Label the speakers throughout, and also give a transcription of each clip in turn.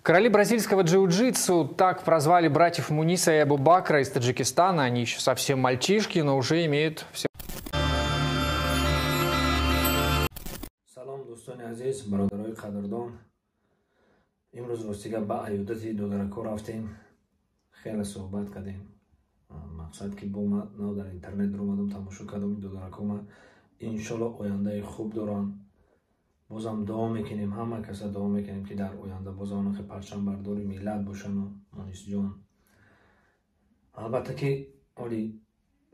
Speaker 1: Короли бразильского джиу-джитсу так прозвали братьев Муниса и Абубакра из Таджикистана. Они еще совсем мальчишки, но уже имеют все.
Speaker 2: Салом, дӯстони азиз, бародарои қадрдон. Имрӯз ростига ба аёдати додарако рафтем, хеле суҳбат кардем. Мақсад ки бо ма нав дар интернет омадам, тамошо кардам. Додаракома иншолло ояндаи хуб доранд. Бозам дуо мекунем, ҳама каса дуо мекунем, ки дар оянда бозам онахе парчамбардори миллат бошану Мунисҷон. Албатта ки оли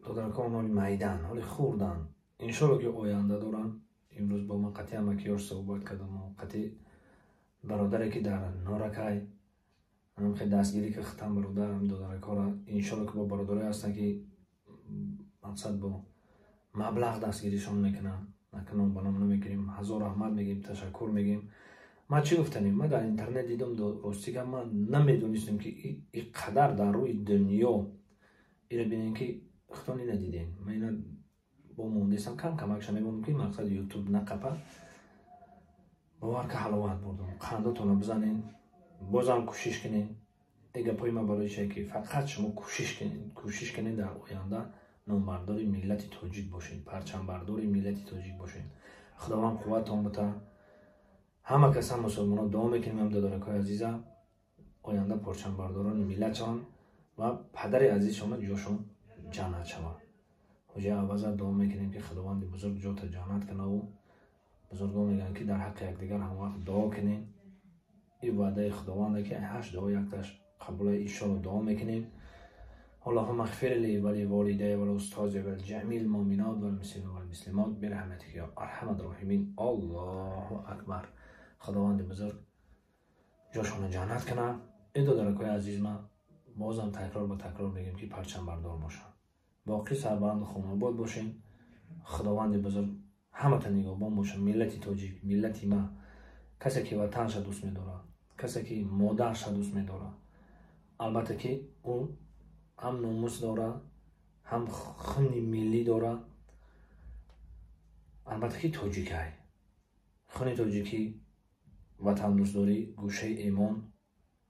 Speaker 2: додаракон оли майдан, оли хурдан, иншолло ки оянда доранд. Имрӯз бо ман қатъи амакиёш суҳбат кардаму қатъи бародаре ки дар Норакай хе дастгирӣ ки хитам бародарам додаракора. Иншолло ки бо бародарое ҳастанд, ки мақсад бо маблағ дастгиришон мекунанд. Накунон ба ном намегирем. Ҳазор раҳмат мегӯем, ташаккур мегӯем. Ман чӣ гуфтанем? Ман дар интернет дидам, ростига ман намедонистем, ки и қадар дар рӯи дунё ира бинем, ки худтон ина дидем. Ман ина бо мондесам, кам камакша мемонам, ки мақсад Ютуб нақапа. Бовар ка, ҳаловат бурдам. Қандотонро бизанен, бозам кӯшиш кунен. Э гапҳои ман барои чие, ки фақат шумо кӯшиш кунед, кӯшиш кунед, дар оянда номбардори миллати тоҷик бошед, парчамбардори миллати тоҷик бошед. Худованд қувваттон бута. Ҳама каса мусулмонро дуо мекунем, ҳам додаракҳои азиза оянда парчамбардорони миллат шаванд ва падари азизшона ҷошон ҷаннат шавад. Ҳоҷи Аваза дуо мекунем, ки Худованди бузург ҷота ҷаннат кунаву бузургон мегӯянд, ки дар ҳаққи якдигар ҳамвақт дуо кунем. Ин ваъдаи Худованде, ки ҳашт дуо якташ қабула. Иншолло дуо мекунем. اللهم اغفر لي ولوالدي والأستاذ والجميع المؤمنات والمسلمين والمسلمات برحمتك يا أرحم الراحمين. الله أكبر. خداوند بزرگ جاشون جنت کنه. ای دادرکای عزیز، من بازم تکرار با تکرار میگم که پرچم بردار باشن، باقی سربلند خانه باشین. خداوند بزرگ ҳамата нигоҳбон боша. Миллати тоҷик, миллати ма, касе ки ватанша дӯст медорад, касе ки модарша дӯст медорад, албатта ки ӯ ҳам номус дорад, ҳам хуни миллӣ дорад. Албатта ки тоҷикай, хуни тоҷикӣ, ватандӯстдорӣ гӯшаи эмон.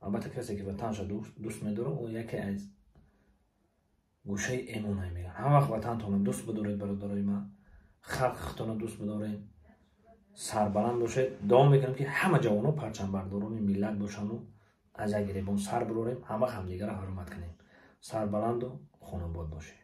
Speaker 2: Албатта касе ки ватанша дӯст медорад, ӯ яке аз гӯшаи эмонай мегӯяд. Ҳама вақт ватантонро дӯст бидоред, бародарои ман, халқи худтонро дӯст бидоред, сарбаланд бошед. Дуо мекунам, ки ҳама ҷавонҳо парчамбардорони миллат бошанду аз як гиребон сар бирорем, ҳама ҳамдигарро ҳурмат кунем. Сарбаланду хонобод бошед.